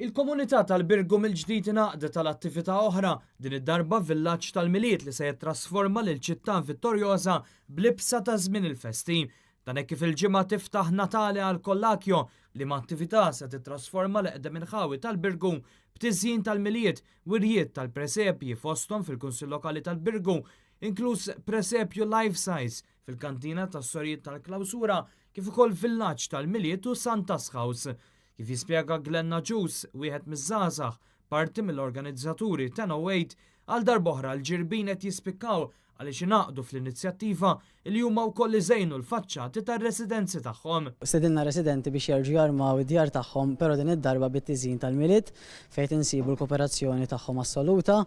Il-komunità tal-Birgu mill-ġdid ingħaqdet għal attività oħra, din id-darba villaġġ tal-Milied li se jittrasforma lil ċittà Vittoriosa b'libsa ta' żmien il-festi. Dan hekk kif il-Ġimgħa tiftaħ Natale al Collacchio, liema attività se tittrasforma l-eqdem inħawi tal-Birgu b'tiżjin tal-Milied, wirjiet tal-presepji fosthom fil-Kunsill Lokali tal-Birgu, inkluż presepju life size fil-kantina tas-sorijiet tal-Klawsura kif ukoll villaġġ tal-Milied u Santa's House. Kif jispjega Glenn Agius, wieħed miż-żgħażagħ, parti mill-organizzaturi 1008, għal darb'oħra l-Ġirbin qed jispikkaw għaliex ingħaqdu fl-inizjattiva li huma wkoll iżejnu l-faċċati tar-residenzi tagħhom. Stedinna residenti biex jerġgħu jarmaw id-djar tagħhom però din id-darba bit-tiżjin tal-Milied fejn insibu l-kooperazzjoni tagħhom assoluta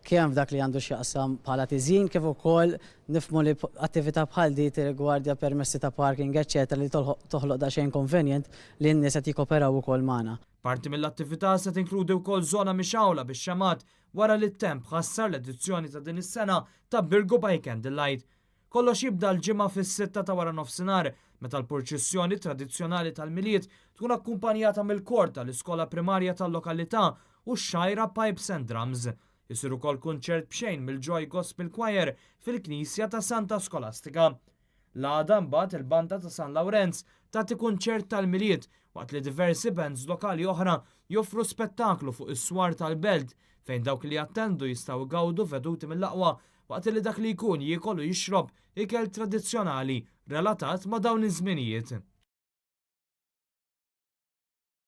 kemm f'dak li għandu x'jaqsam bħala tiżjin kif ukoll Nifhmu li attività bħal di tirrigwardja permessi ta' parking eċċetera li toħloq daqsxejn inkonvenjent li n-nies qed jikkoperaw ukoll magħna. Parti mill-attività se tinkludi wkoll żona mixgħula bix-xemgħat wara li t-temp ħassar l-edizzjoni ta' din is-sena ta' Birgu by Candlelight. Kollox jibda l-Ġimgħa fis-sitta ta' waranofsinhar meta l-purċissjoni tradizzjonali tal-Milied tkun akkumpanjata mill-kor tal-iskola primarja tal-lokalità u x-Xgħajra Pipes and Drums. Isir ukoll kunċert b'xejn mill-Joy Gospel Choir fil-Knisja ta' Santa Skolastika. L-għada mbagħad il-Banda ta' San Lawrenz tagħti kunċert tal-Milied waqt li diversi bands lokali oħra joffru spettaklu fuq is-swar tal-belt fejn dawk li jattendu jistgħu jgawdu veduti mill-aqwa waqt li dak li jkun jiekol u jixrob ikel tradizzjonali relatat ma' dawn iż-żminijiet.